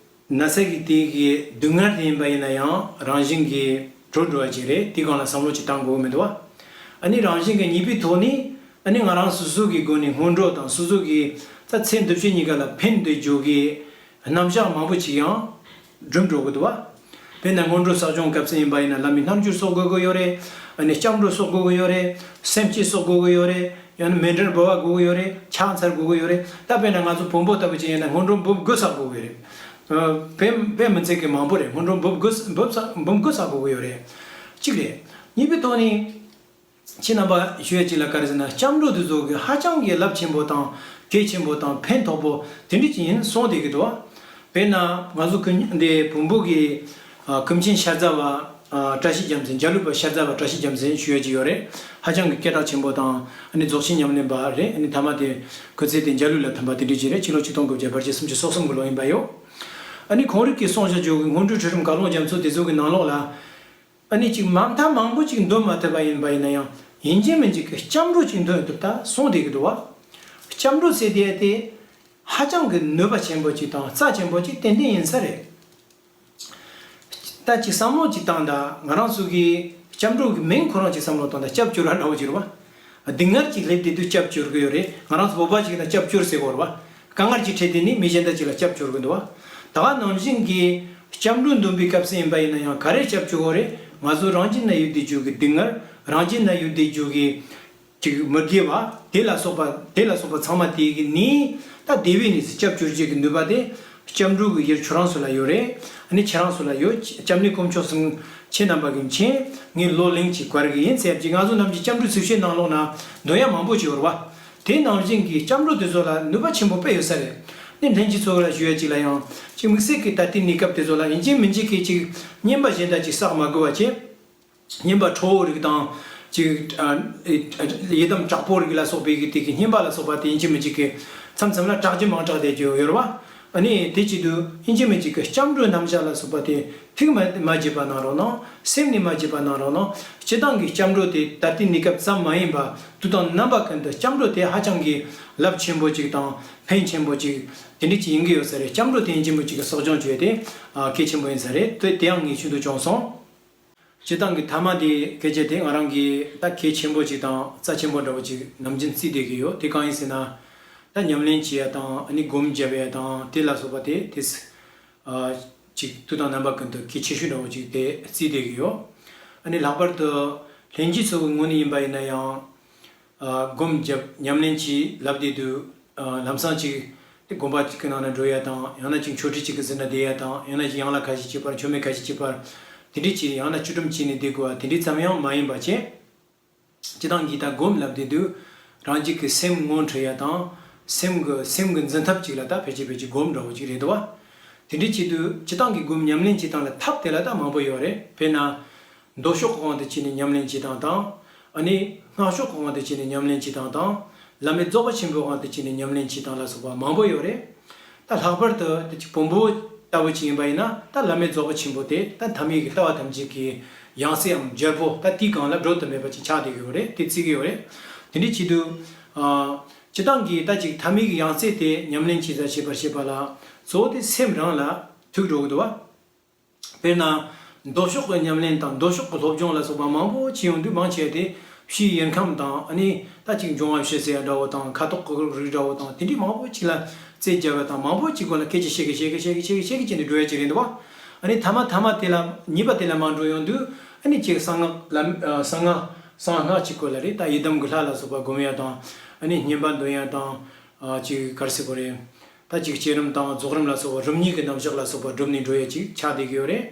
ན་ཚ་གི་དེ་གི་སྡུག་བསྔལ་དེ་ཡིན་པ་ཡིན་ན་ཡང་རང་བཞིན་གྱིས་གྲོལ་འགྲོ་བ་ཅིག་རེད། དེའི་སྒང་ལ་བསམ་བློ་ཅིག་བཏང་དགོས་ཀྱི་མི་འདུག་བ། ཨ་ནི་རང་བཞིན་གྱི་གཉིས་པའི་ཐོག་ནས་ཨ་ནི་ང་རང་སོ་སོ་གི་སྒོ་ནས་སྔོན་འགྲོ་དང་སོ་སོ་གི་ད་ཚེ་འདི་ཕྱི་གཉིས་ཀ་ལ་ཕན་བདེ་འཇོག་གི་རྣམ་གཞག་མང་པོ་ཅིག་ཡང་སྒྲུབ་འགྲོ་གི་འདུག་བ། དཔེར་ན་སྔོན་འགྲོ་བསགས་སྦྱོང་སྐབས་སུ་ཡིན་པ་ཡིན་ན་ལམ་མི་རྣལ་འབྱོར་གསོག་དགོས་ཀྱི་ཡོད་རེད། ཨ་ནི་སྐྱབས་འགྲོ་གསོག་དགོས་ཀྱི་ཡོད་རེད། སེམས་བསྐྱེད་གསོག་དགོས་ཀྱི་ཡོད་རེད། ཡང་ན་མཎྜལ་འབུལ་བ་དགོས་ཀྱི་ཡོད་རེད། ཕྱག་འཚལ་དགོས་ཀྱི་ཡོད་རེད། ད་དཔེར་ན་ང་ཚོ་བོན་པོ་ལྟ་བུ་ཅིག་ཡིན་ན་སྔོན་འགྲོ་འབུམ་དགུ་བསགས་དགོས་ཀྱི་ཡོད་རེད། ཨ་དཔེ་དཔེ་མི་སྲིད་ཀྱི་མང་པོ་རེད། སྔོན་འགྲོ་འབུམ་དགུ་འབུམ་བསགས་འབུམ་དགུ་བསགས་དགོས་ཀྱི་ཡོད་རེད། གཅིག་རེད། གཉིས་པའི་ཐོག་ནས་ཁྱེད་རྣམ་པ་ཞུ་ཡ་གཅིག་ལ་ག་རེ་ཟེར་ན་སྐྱབས་འགྲོ་དེ་ཚོ་གི་ཧ་ཅང་གི་རླབས་ཆེན་པོ་དང་གལ་ཆེན་པོ་དང་ཕན་ཐོགས་པོ་དེ་འདྲ་ཅིག་ཡིན་གསུངས་བསྡད་ཀྱི་འདུག་བ། དཔེར་ན་ང་ཚོ་ཀུན་འདི་བོན་པོ་གི་ཨ་ཀུན་མཁྱེན་ཤར་རྫ་བ་ཨ་བཀྲ་ཤིས་རྒྱལ་མཚན། འཇའ་ལུས་པ་ཤར་རྫ་བ་བཀྲ་ཤིས་རྒྱལ་མཚན་ཞུ་ཡ་ཅིག་ཡོད་རེད། ཧ་ཅང་གི་སྐད་གྲགས་ཆེན་པོ་དང་ཨ་ནི་རྫོགས་ཆེན་ཉམས་ལེན་པ་རེད། ཨ་ནི་མཐའ་མ་དེ་སྐུ་ཚེ་དེ་འཇའ་ལུས་ལ་ཐིམ་པ་དེ་འདྲ་ཅིག་རེད། ཕྱི་ལོ་ཆིག་སྟོང་དགུ་བརྒྱ་བར་གྱི་སུམ་ཅུ་སོ་གསུམ་གྱི་ལོ་ཡིན་པ་ཡོད། ཨ་ནི་ཁོང་རིགས་ཀྱིས་གསུངས་བཞག་རྒྱུ་གི་སྔོན་འགྲོའི་གྲལ་རིམ་བཀའ་ལུང་རྒྱ་མཚོ་དེ་ཚོ་གི་ནང་ལོགས་ལ། ཨ་ནི་ཅིག་མ་མཐའ་མང་པོ་ཅིག་འདོན་མ་ཐུབ་པ་ཡིན་པ་ཡིན་ན་ཡང་ཡིན་གཅིག་མིན་གཅིག་གི་སྐྱབས་འགྲོ་ཅིག་འདོན་ཐུབ་ད་གསུངས་བསྡད་ཀྱི་འདུག་བ། སྐྱབས་འགྲོ་ཟེར་དེ་དེ་ཧ་ཅང་གི་ནུས་པ་ཆེན་པོ་ཅིག་དང་རྩ་ཆེན་པོ་ཅིག་ཏན་ཏན་ཡིན་ས་རེད། ད་ཅིག་བསམ་བློ་ཅིག་བཏང་ད་ང་རང་ཚོ་གི་སྐྱབས་འགྲོ་གི་མིང་ཁོ་རང་ཅིག་བསམ་བློ་བཏང་ད་སྐྱབས་བཅོལ་བ་འདྲ་བོ་ཅིག་རེད་བ། སྡུག་བསྔལ་ཅིག་སླེབས་བསྡད་དུས་སྐྱབས་བཅོལ་གི་ཡོད་རེད། ང་རང་ཚོ་བོད་པ་ཅིག་ན་སྐྱབས་བཅོལ་ཟེར་གོ་རེད་བ། དཀའ་ངལ་ཅིག་འཕྲད་དེ་ནི་མི་གཞན་དག་ཅིག་ལ་སྐྱབས་བཅོལ་གི་འདུག་བ། ད་ག་ནང་བཞིན་གྱི་སྐྱབས་འགྲོ་འདོན་པའི་སྐབས་སུ་ཡིན་པ་ཡིན་ན་ཡང་ག་རེ་སྐྱབས་བཅོལ་དགོས་རེད། ང་ཚོ་རང་རྒྱུད་ན་ཡོད་བསྡད་རྒྱུ་གི་སྡུག་བསྔལ། རང་རྒྱུད་ན་ཡོད་བསྡད་རྒྱུ་གི་ཅིག་མི་དགེ་བ་དེ་ལ་སོགས་པ་དེ་ལ་སོགས་པ་ཚང་མ་དེ་གི་ནི་ད་དེ་བས་ནི་སྐྱབས་བཅོལ་བྱེད་ཀྱི་ནུས་པ་དེ་སྐྱབས་འགྲོ་གི་ཡུལ་ཁྱོད་རང་ཚོ་ལ་ཡོད་རེད། ཨ་ནི་ཁྱེད་རང་ཚོ་ལ་ཡོད། སྐྱབས་གནས་དཀོན་མཆོག་གསུམ་ཁྱེད་རྣམ་པ་གི་མཁྱེན། ངས་ལོ་ལེགས་ཅིག་བཀར་གི་ཡིན་ཟེར་ཅིག་ང་ཚོ་ནམ་རྒྱུན་སྐྱབས་འགྲོའི་ཚིགས་བཅད་ནང་ལོགས་ན་འདོན་ཡ་མང་པོ་ཅིག་ཡོད་རེད་བ། དེ་ནང་བཞིན་གྱི་སྐྱབས་འགྲོ་དེ་ཚོ་ལ་ནུས་པ་ཆེན་པོ་དཔེ་ཡོད་ས་རེད། ནི་ལྷན་རྒྱས་ཚོ་ལ་ཞུ་ཡ་ཅིག་ལ་ཡང་ཅིག་དམིགས་བསལ་གྱི་ད་ལྟའི་གནས་སྐབས་དེ་ཚོ་ལ་ཡིན་གཅིག་མིན་གཅིག་གི་ཅིག་རྔན་པ་གཞན་དག་ཅིག་བསགས་མ་དགོས་པ་བྱས། རྔན་པ་ཁྲོ་བོ་རིགས་དང་། ཅིག་ཨ་ཡི་དམ་དྲག་པོ་རིགས་ལ་སོགས་པའི་གི་དེ་གི་རྔན་པ་ལ་སོགས་པ་དེ་ཡིན་གཅིག་མིན་གཅིག་གི་མཚམས་མཚམས་ལ་དྲག་རྒྱུ་མང་དྲགས་བསྡད་རྒྱུ་ཡོད་རེད་བ། ཨ་ནི་དེ་བྱེད་དུས་ཡིན་གཅིག་མིན་གཅིག་གི་སྐྱབས་འགྲོའི་རྣམ་གཞག་ལ་སོགས་པ་དེ་ཐུགས་མ་མ་བརྗེད་པ་གནང་རོགས་གནང་། སེམས་ནས་མ་བརྗེད་པ་གནང་རོགས་གནང་། སྤྱིར་བཏང་གི་སྐྱབས་འགྲོ་དེ་ད་ལྟའི་གནས་སྐབས་ཙམ་མ་ཡིན་པ་དུས་དང་རྣམ་པ་ཀུན་ཏུ་སྐྱབས་འགྲོ་དེ་ཧ་ཅང་གི་རླབས་ཆེན་པོ་ཅིག་དང་ཕན་ཆེན་པོ་ཅིག་དེ་འདྲ་ཅིག་ཡིན་གི་ཡོད་ས་རེད། སྐྱབས་འགྲོ་དེ་ཡིན་གཅིག་མིན་གཅིག་གི་གསོག་སྦྱོང་བྱས་ཏེ་ཨ་གལ་ཆེན་པོ་ཡིན་ས་རེད། དེ་དེ་ཡང་ངས་ཤུགས་འདོན་བྱུང་སོང་། སྤྱིར་བཏང་གི་ཐ་མ་དེ་སྐད་ཆ་དེ་ང་རང་གིས་ད་གལ་ཆེན་པོ་ཅིག་དང་རྩ་ཆེན་པོ་འདྲ་བོ་ཅིག་ནམ་རྒྱུན་བརྩིས་བསྡད་ཀྱི་ཡོད། དེ་གང་ཡིན་ཟེར་ན། ད་ཉམས་ལེན་བྱེད་ཡ་དང་ཨ་ནི་སྒོམ་རྒྱབ་ཡ་དང་དེ་ལ་སོགས་པ་དེ་དེ་ཨ་ཅིག་དུས་དང་རྣམ་པ་ཀུན་ཏུ་གལ་ཆེ་ཤོས་འདྲ་བོ་ཅིག་དེ་བརྩིས་བསྡད་ཀྱི་ཡོད། ཨ་ནི་ལྷག་པར་དུ་ལྷན་རྒྱས་ཚོ་གི་ངོས་ནས་ཡིན་པ་ཡིན་ན་ཡང་། ཨ་སྒོམ་རྒྱབ་ཉམས་ལེན་གྱིས་ལབ་བསྡད་དུས། ཨ་ལམ་སང་ཅིག་དེ་དགོན་པ་གཅིག་གི་ནང་ན་འགྲོ་ཡ་དང་ཡང་ན་ཅིག་མཆོད་ཁྲི་གཅིག་གི་ཟུར་ན་བསྡད་ཡ་དང་ཡང་ན་ཅིག་ཡང་ལ་ཁ་ཤས་གཅིག་པར་མཆོད་མེ་ཁ་ཤས་གཅིག་པར་དེ་འདྲས་ཅིག་ཡང་ན་སྐྱིལ་ཀྲུང་བྱས་ནས་བསྡད་དགོས་པ་དེ་འདྲས་ཙམ་ཡང་མ་ཡིན་པ་བྱས། སྤྱིར་བཏང་གིས་ད་སྒོམ་ལབ་བསྡད་དུས་རང་རྒྱུད་ཀྱི་སེམས་ངོ་འཕྲོད་ཡ་དང་སེམས་ཀྱི་སེམས་ཀྱི་འཛིན་ཐབས་ཅིག་ལ་ད་ཕལ་ཆེར་ཕལ་ཆེར་སྒོམ་འདྲ་བོ་ཅིག་རེད་འདུག་བ། དེ་འདྲས་བྱེད་དུས་སྤྱིར་བཏང་གི་སྒོམ་ཉམས་ལེན་བྱེད་སྟངས་ལ་ཐབས་དེ་ལ་ད་མང་པོ་ཡོད་རེད། དཔེར་ན། མདོ་ཕྱོགས་ཀྱི་དབང་དུ་བྱས་ནས་ཉམས་ལེན་བྱེད་སྟངས་དང་། ཨ་ནི་སྔགས་ཕྱོགས་ཀྱི་དབང་དུ་བྱས་ནས་ཉམས་ལེན་བྱེད་སྟངས་དང་། བླ་མེད་རྫོགས་པ་ཆེན་པོའི་དབང་དུ་བྱས་ནས་ཉམས་ལེན་བྱེད་སྟངས་ལ་སོགས་པ་མང་པོ་ཡོད་རེད། ད་ལྷག་པར་དུ་དེ་ཅིག་བོན་པོ་ལྟ་བུ་ཅིག་ཡིན་པ་ཡིན་ན་ད་བླ་མེད་རྫོགས་པ་ཆེན་པོ་དེ་ད་ཐ་མལ་གྱི་ལྟ་བ་ཐམས་ཅད་ཀྱི་ཡང་སྲིད་འམ་རྒྱལ་པོ་ད་དེའི་སྒང་ལ་སྒྲོ་དང་མེད་པ་ཅིག་ཆགས་བསྡད་ཀྱི་ཡོད་རེད། དེ་བརྩི་གི་ཡོད་རེད། དེ་འདྲས་བྱེད་དུས། ཨ་སྤྱིར་བཏང་གི་ད་ཅིག་ཐ་མལ་གྱི་ཡང་སྲིད་དེ་ཉམས་ལེན་བྱེད་ས་བྱེད་པར་བྱེད་པ་ལ་གཙོ་བོ་དེ་སེམས་རང་ལ་ཐུག་འགྲོ་གི་འདུག་བ། དཔེར་ན། མདོ་ཕྱོགས་ཀྱི་ཉམས་ལེན་དང་མདོ་ཕྱོགས་ཀྱི་སློབ་སྦྱོང་ལ་སོགས་པ་མང་པོ་བྱེད་ཡོང་དུས་མང་ཆེ་བ་དེ་ཕྱིའི་ཡུལ་ཁམས་དང་ཨ་ནི་ད་ཅིག་འབྱུང་བ་བཞི་ཟེར་ཡ་འདྲ་བོ་དང་ཁ་དོག་གི་རིགས་འདྲ་བོ་དང་དེ་འདྲའི་མང་པོ་ཅིག་ལ་རྩལ་རྒྱག་ཡ་དང་མང་པོ་ཅིག་སྒོ་ལ་སྐད་ཆ་བཤད་གི་བཤད་གི་བཤད་གི་བཤད་གི་བྱས་ནས་འགྲོ་ཡ་ཅིག་རེད་འདུག་བ། ཨ་ནི་ཐ་མ་ཐ་མ་དེ་ལ་གཉིས་པ་དེ་ལ་མ་འགྲོ་ཡོང་དུས་ཨ་ནི་ཅིག་གསང་སྔགས་ལ་གསང་སྔགས་གསང་སྔགས་ཅིག་སྐོར་ལ་རེད། ད་ཡི་དམ་གྱི་ལྷ་ལ་སོགས་པ་སྒོམ་ཡ་དང་ཨ་ནི་བསྙེན་པ་འདོན་ཡ་དང་ཅིག་ག་རེ་ཟེར་དགོས་རེད། ད་ཅིག་བསྐྱེད་རིམ་དང་རྫོགས་རིམ་ལ་སོགས་པ་རིམ་གཉིས་ཀྱི་རྣམ་གཞག་ལ་སོགས་པ་བསྒྲུབས་ནས་འགྲོ་ཡ་ཅིག་ཆགས་བསྡད་ཀྱི་ཡོད་རེད།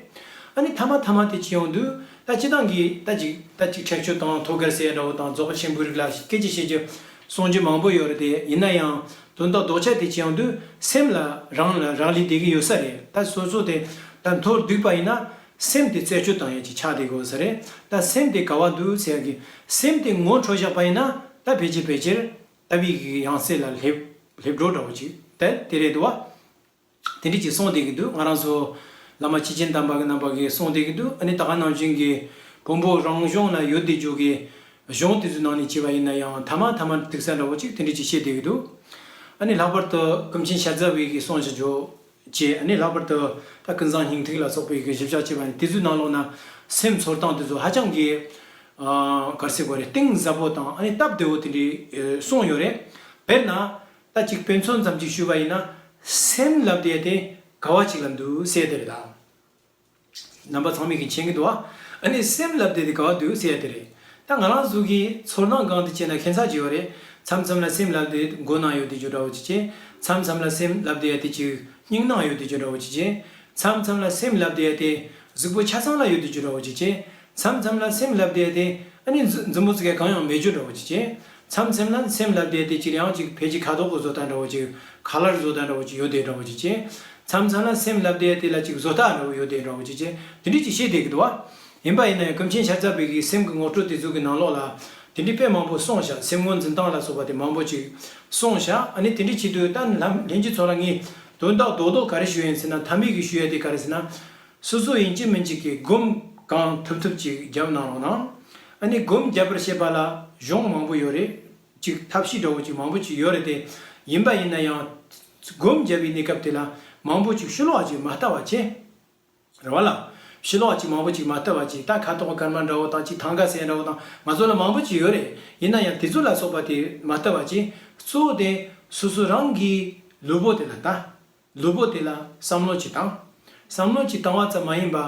ཨ་ནི་ཐ་མ་ཐ་མ་དེ་ཅི་ཡོང་དུས་ད་སྤྱི་བཏང་གི་ད་ཅིག་ད་ཅིག་ཁྲེགས་ཆོད་དང་ཐོད་རྒལ་ཟེར་ཡ་འདྲ་བོ་དང་རྫོགས་པ་ཆེན་པོའི་རིགས་ལ་སྐད་ཆ་བཤད་རྒྱུ་གསུང་རྒྱུ་མང་པོ་ཡོད་རེད་དེ། ཡིན་ན་ཡང་དོན་དག་ལྡོག་ཆ་དེ་ཅི་ཡོང་དུས་སེམས་ལ་རང་ལ་རག་ལས་བསྡད་ཀྱི་ཡོད་ས་རེད། ད་སོ་སོ་དེ་ད་མཐོ་རུ་བསྡུས་པ་ཡིན་ན་སེམས་དེ་རྩད་གཅོད་བཏང་ཡ་ཅིག་ཆགས་བསྡད་ཀྱི་ཡོད་ས་རེད། ད་སེམས་དེ་ག་བ་འདུག་ཟེར་ཡ་གི་སེམས་དེ་ངོ་འཕྲོད་བཞག་པ་ཡིན་ན་ད་ཕལ་ཆེར་ཕལ་ཆེར། ལྟ་བའི་གི་ཡང་སྲིད་ལ་སླེབས་སླེབས་འགྲོ་འདྲ་བོ་ཅིག་དེ་དེ་རེད་འདུག་བ། དེ་འདྲ་ཅིག་གསུངས་བསྡད་ཀྱི་འདུག་ང་རང་ཚོ་བླ་མ་ཆོས་རྒྱལ་དམ་པ་གི་རྣམ་པ་གིས་གསུངས་བསྡད་ཀྱི་འདུག་ཨ་ནི་ད་ག་ནང་བཞིན་གྱི་བོན་པོ་རང་གཞུང་ན་ཡོད་བསྡད་རྒྱུ་གི་གཞུང་དེ་ཚོའི་ནང་ནས་བྱས་པ་ཡིན་ན་ཡང་ཐ་མ་ཐ་མར་ཐུག་ས་འདྲ་བོ་ཅིག་དེ་འདྲ་ཅིག་བཤད་བསྡད་ཀྱི་འདུག་ཨ་ནི་ལྷག་པར་དུ་ཀུན་མཁྱེན་ཤར་རྫ་བའི་གི་གསུང་བཞག་རྒྱུ་བཅས། ཨ་ནི་ལྷག་པར་དུ་ད་ཀུན་བཟང་སྙིང་ཐིག་ལ་སོགས་པའི་གི་ཞིབ་ཆ་བྱས་པ་ནི་དེ་ཚོའི་ནང་ལོགས་ན་སེམས་ཚོར་སྟངས་དེ་ཚོ་ཧ་ཅང་གི་ཨ་ག་རེ་ཟེར་དགོས་རེད། གཏིང་ཟབ་པོ་དང་ཨ་ནི་སྟབས་བདེ་བོ་དེ་འདྲའི་ཨ་གསུངས་ཡོད་རེད། དཔེར་ན། ད་ཅིག་དཔེ་མཚོན་ཙམ་ཅིག་ཞུས་པ་ཡིན་ན། སེམས་ལབ་དེ་དེ་ག་བ་ཅིག་ལ་འདུག་ཟེར་དེ་རེད་ད། རྣམ་པ་ཚང་མས་ཀྱི་མཁྱེན་གྱི་འདུག་བ། ཨ་ནི་སེམས་ལབ་དེ་དེ་ག་བ་འདུག་ཟེར་དེ་རེད། ད་ང་རང་ཚོ་གི་ཚོར་སྣང་སྒང་དེ་བྱས་ན་ཁྱད་མཚར་ཅིག་ཡོད་རེད། མཚམས་མཚམས་ལ་སེམས་ལབ་དེ་མགོ་ནང་ཡོད་དེ་ཅོ་འདྲ་བོ་ཅིག་བྱས། མཚམས་མཚམས་ལ་སེམས་ལབ་དེ་དེ་ཅིག་སྙིང་ནང་ཡོད་དེ་ཅོ་འདྲ་བོ་ཅིག་བྱས། མཚམས་མཚམས་ལ་སེམས་ལབ་དེ་དེ་གཟུགས་པོ་ཆ་ཚང་ལ་ཡོད་དེ་ཅོ་འདྲ་བོ་ཅིག་བྱས། མཚམས་མཚམས་ལ་སེམས་ལབ་དེ་དེ་ཨ་ནི་མཛུ་མཛུབ་མོ་ཙི་གེ་གང་ཡང་མེད་རྒྱུ་འདྲ་བོ་ཅིག་བྱས། མཚམས་མཚམས་ལ་སེམས་ལབ་དེ་དེ་ཅིག་ཡང་ཅིག་ཕལ་ཆེར་ཁ་དོག་གི་བཟོ་ལྟ་འདྲ་བོ་ཅིག་ཁ་ལར་བཟོ་ལྟ་འདྲ་བོ་ཅིག་ཡོད་དེ་འདྲ་བོ་ཅིག་བྱས། མཚམས་མཚམས་ལ་སེམས་ལབ་དེ་དེ་ལ་ཅིག་བཟོ་ལྟ་འདྲ་བོ་ཡོད་དེ་འདྲ་བོ་ཅིག་བྱས། དེ་འདྲ་ཅིག་བཤད་བསྡད་ཀྱི་འདུག་བ། ཡིན་པ་ཡིན་ན་ཡང་ཀུན་མཁྱེན་ཤར་རྫ་པའི་གི་སེམས་ཀྱི་ངོ་སྤྲོད་དེ་ཚོ་གི་ནང་ལོགས་ལ་དེ་འདྲ་དཔེ་མང་པོ་གསུངས་བཞག་སེམས་ངོས་འཛིན་སྟངས་ལ་སོགས་པ་དེ་མང་པོ་ཅིག་གསུངས་བཞག་ཨ་ནི་དེ་འདྲ་བྱེད་དུས་ད་ལམ་ལྷན་རྒྱས་ཚོ་ལ་ངས་དོན་དག་རྡོག་རྡོག་ག་རེ་ཞུ་ཡིན་ཟེར་ན། མཐའ་མའི་གི་ཞུ་ཡ་དེ་ག་རེ་ཟེར་ན། སོ་སོ་ཡིན་གཅིག་མིན་གཅིག་གི་སྒོམ་གང་ཐུབ་ཐུབ་ཅིག་རྒྱབ་གནང་རོགས་གནང་། ཨ་ནི་སྒོམ་རྒྱབ་པར་བྱེད་པ་ལ་གཞུང་མང་པོ་ཡོད་རེད། ཅིག་ཐབས་ཤེས་འདྲ་བོ་ཅིག་མང་པོ་ཅིག་ཡོད་རེད་དེ། ཡིན་པ་ཡིན་ན་ཡང་སྒོམ་རྒྱབ་པའི་གནས་སྐབས་དེ་ལ་མང་པོ་ཅིག་ཕྱི་ལོགས་ཅིག་མ་ལྟ་བ་བྱས། རེད་བ་ལ། ཕྱི་ལོགས་ཅིག་མང་པོ་ཅིག་མ་ལྟ་བ་ཅིག་ད་ཁ་དོག་སྐར་མ་འདྲ་བོ་དང་ཅིག་ཐང་ག་ཟེར་འདྲ་བོ་དང་ང་ཚོ་ལ་མང་པོ་ཅིག་ཡོད་རེད། ཡིན་ན་ཡང་དེ་ཚོ་ལ་སོགས་པ་དེ་མ་ལྟ་བ་ཅིག་གཙོ་བོ་དེ་སོ་སོ་རང་གི་ལུས་པོ་དེ་ལ་ལྟ། ལུས་པོ་དེ་ལ་བསམ་བློ་ཅིག་བཏང་། བསམ་བློ་ཅིག་བཏང་བ་ཙམ་མ་ཡིན་པ།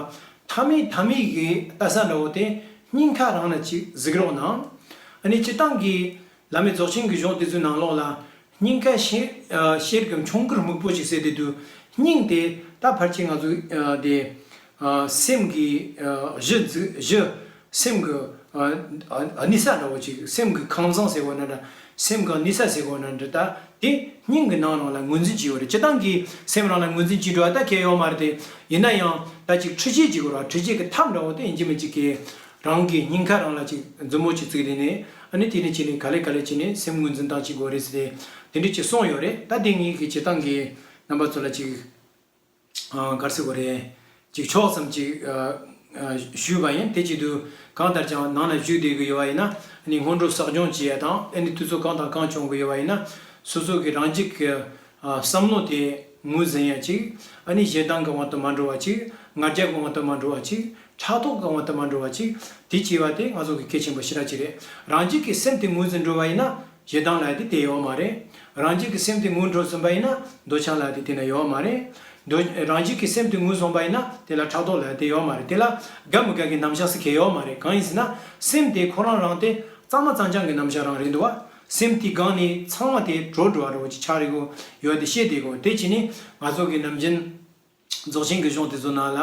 མཐའ་མའི་མཐའ་མའི་གི་ལྟ་ས་འདྲ་བོ་དེ་སྙིང་ཁ་རང་ལ་ཅིག་གཟིགས་རོགས་གནང་། ཨ་ནི་སྤྱིར་བཏང་གི་བླ་མེད་རྫོགས་ཆེན་གྱི་གཞུང་དེ་ཚོའི་ནང་ལོགས་ལ་སྙིང་ཁ་ཤེར་ཨ་ཤེར་གྱི་ཆུང་ཀུར་སྨུག་པོ་ཅིག་ཟེར་དེ་དུས། སྙིང་དེ་ད་ཕལ་ཆེར་ང་ཚོ་ཨ་དེ་ཨ་སེམས་ཀྱི་ཨ་གཞི་འཛུགས་གཞི། སེམས་ཀྱི་ཨ་ཨ་གནས་ས་འདྲ་བོ་ཅིག་སེམས་ཀྱི་ཁང་བཟང་ཟེར་བ་ན་འདྲ། སེམས་ཀྱི་གནས་ས་ཟེར་བ་ན་འདྲ། ད་དེ་སྙིང་གི་ནང་རང་ལ་ངོས་འཛིན་བྱེད་ཡོད་རེད། སྤྱིར་བཏང་གི་སེམས་རང་ལ་ངོས་འཛིན་བྱེད་འགྲོ་བ་ད་གལ་ཡོད་མ་རེད་དེ། ཡིན་ན་ཡང་ད་ཅིག་འཕྲུལ་ཆས་ཅིག་ཡོད་རེད་བ། འཕྲུལ་ཆས་ཀྱི་ཐབས་འདྲ་བོ་དེ་ཡིན་གཅིག་མིན་གཅིག་གི་རང་གི་སྙིང་ཁ་རང་ལ་ཅིག་མཛུབ་མོ་ཅིག་བཙུགས་དེ་ནས་ཨ་ནི་དེ་ནས་ཅིག་ནས་ག་ལེ་ག་ལེ་ཅིག་ནས་སེམས་ངོས་འཛིན་སྟངས་ཅིག་དགོས་རེད་ཟེར་ཏེ་དེ་འདྲ་ཅིག་གསུངས་ཡོད་རེད། ད་དེ་ངེད་ཀྱི་སྤྱིར་བཏང་གི་རྣམ་པ་ཚོ་ལ་ཅིག་ཨ་ག་རེ་ཟེར་དགོས་རེད། ཅིག་ཕྱོགས་ཙམ་ཅིག་ཨ་ཨ་ཞུས་པ་ཡིན། དེ་བྱེད་དུས་གང་ལྟར་ཀྱང་ནང་ལ་བཞུགས་བསྡད་ཀྱི་ཡོད་པ་ཡིན་ན། ཨ་ནི་སྔོན་འགྲོ་བསགས་སྦྱོང་བྱེད་ཡ་དང་། ཨ་ནི་དུས་ཚོད་གང་དང་གང་བྱུང་གི་ཡོད་པ་ཡིན་ན། སོ་སོ་གི་རང་རྒྱུད་ཀྱི་ཨ་བསམ་བློ་དེ་ངོས་ཟིན་ཡ་ཅིག་ཨ་ནི་ཞེ་སྡང་གི་དབང་དུ་མ་འགྲོ་བ་ཅིག་ང་རྒྱལ་གྱི་དབང་དུ་མ་འགྲོ་བ་ཅིག་ཕྲག་དོག་གི་དབང་དུ་མ་འགྲོ་བ་ཅིག་དེ་བྱེད་པ་དེ་ང་ཚོ་གི་གལ་ཆེན་པོ་ཞེ་དྲག་ཅིག་རེད། རང་རྒྱུད་ཀྱི་སེམས་དེ་ངོས་ཟིན་འགྲོ་བ་ཡིན་ན། ཞེ་སྡང་ལབ་ཡ་དེ་དེ་ཡོད་མ་རེད། རང་རྒྱུད་ཀྱི་སེམས་དེ་ངོས་འཕྲོད་ཟིན་པ་ཡིན་ན་འདོད་ཆགས་ལབ་ཡ་དེ་དེ་ན་ཡོད་མ་རེད། འདོད་རང་རྒྱུད་ཀྱི་སེམས་དེ་ངོས་བཟུང་པ་ཡིན་ན་དེ་ལ་ཕྲག་དོག་ལབ་ཡ་དེ་ཡོད་མ་རེད། དེ་ལ་དགའ་མི་དགའ་གི་རྣམ་གཞག་ཟེར་མཁན་ཡོད་མ་རེད། གང་ཡིན་ཟེར་ན་སེམས་དེ་ཁོ་རང་རང་དེ་གཙང་མ་གཙང་རྐྱང་གི་རྣམ་གཞག་རང་རེད་འདུག་བ། སེམས་དེའི་སྒང་ནས་ཚང་མ་དེ་གྲོལ་འགྲོ་བ་རེད་བ། ཅིག་ཆགས་རེད་གོ། ཡོད་དེ་ཤེས་དེ་གོ། དེ་བྱས་ནས་ང་ཚོ་གི་ནམ་རྒྱུན་རྫོགས་ཆེན་གྱི་གཞུང་དེ་ཚོ་ནང་ལ་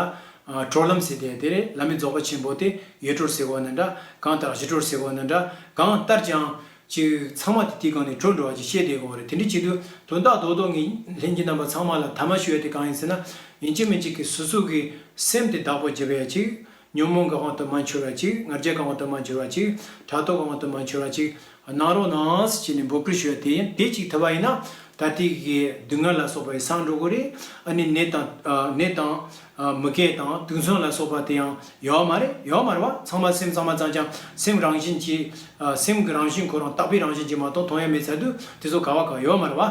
ཨ་གྲོལ་ལམ་ཟེར་དེ་དེ་རེད། བླ་མེད་རྫོགས་པ་ཆེན་པོ་དེ་ཡེ་གྲོལ་ཟེར་གོ་ན་འདྲ། གང་ལྟར་གཞི་གྲོལ་ཟེར་གོ་ན་འདྲ། གང་ལྟར་ཀྱང་ཅིག་ཚང་མ་དེ་དེའི་སྒང་ནས་གྲོལ་འགྲོ་བ་ཅིག་ཤེས་བསྡད་དགོས་པ་རེད། དེ་འདྲ་བྱེད་དུས་དོན་དག་རྡོག་རྡོག་ངས་ལྷན་རྒྱས་རྣམ་པ་ཚང་མ་ལ་ཐ་མ་ཞུ་ཡ་དེ་གང་ཡིན་ཟེར་ན། ཡིན་གཅིག་མིན་གཅིག་གིས་སོ་སོ་གི་སེམས་དེ་བདག་པོ་བྱེད་པ་ཡ་ཅིག་ཉོན་མོངས་ཀྱི་དབང་དུ་མ་འཆོལ་བ་ཅིག་ང་རྒྱལ་གྱི་དབང་དུ་མ་འཆོལ་བ་ཅིག་ཕྲག་དོག་གི་དབང་དུ་མ་འཆོལ་བ་ཅིག་གནང་རོགས་གནང་ཟེར་བྱས་ནས་འབོད་སྐུལ་ཞུ་ཡ་དེ་ཡིན། དེ་ཅིག་ཐུབ་པ་ཡིན་ན་ད་ལྟའི་གི་སྡུག་བསྔལ་ལ་སོགས་པ་ཡི་སངས་འགྲོ་གི་རེད། ཨ་ནི་ནད་དང་ཨ་ནད་དང་ཨ་མུ་གེ་དང་དུག་མཚོན་ལ་སོགས་པ་དེ་ཡང་ཡོད་མ་རེད། ཡོད་མ་རེད་བ། ཚང་མ་སེམས་ཚང་མ་ཙང་ཙང་སེམས་རང་བཞིན་གྱིས་ཨ་སེམས་ཀྱི་རང་བཞིན་ཁོ་རང་རྟག་པའི་རང་བཞིན་གྱིས་མ་གཏོགས་མཐོང་ཡ་མེད་ཚར་དུས་དེ་ཚོ་ག་བ་ག་ཡོད་མ་རེད་བ།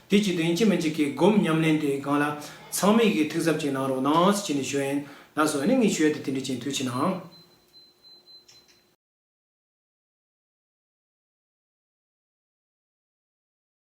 དེ་ཅིག་ཏུ་ཡིན་གཅིག་མིན་གཅིག་གི་སྒོམ་ཉམས་ལེན་དེའི་སྒང་ལ་ཚང་མས་ཀྱི་ཐུགས་གཟབ་ཅིག་གནང་རོགས་གནང་ཟེར་བྱས་ནས་ཞུ་ཡ་ཡིན། ལགས་སོ། ཨ་ནི་ངས་ཞུ་ཡ་དེ་དེ་འདྲ་ཅིག་ཐུགས་རྗེ་གནང་།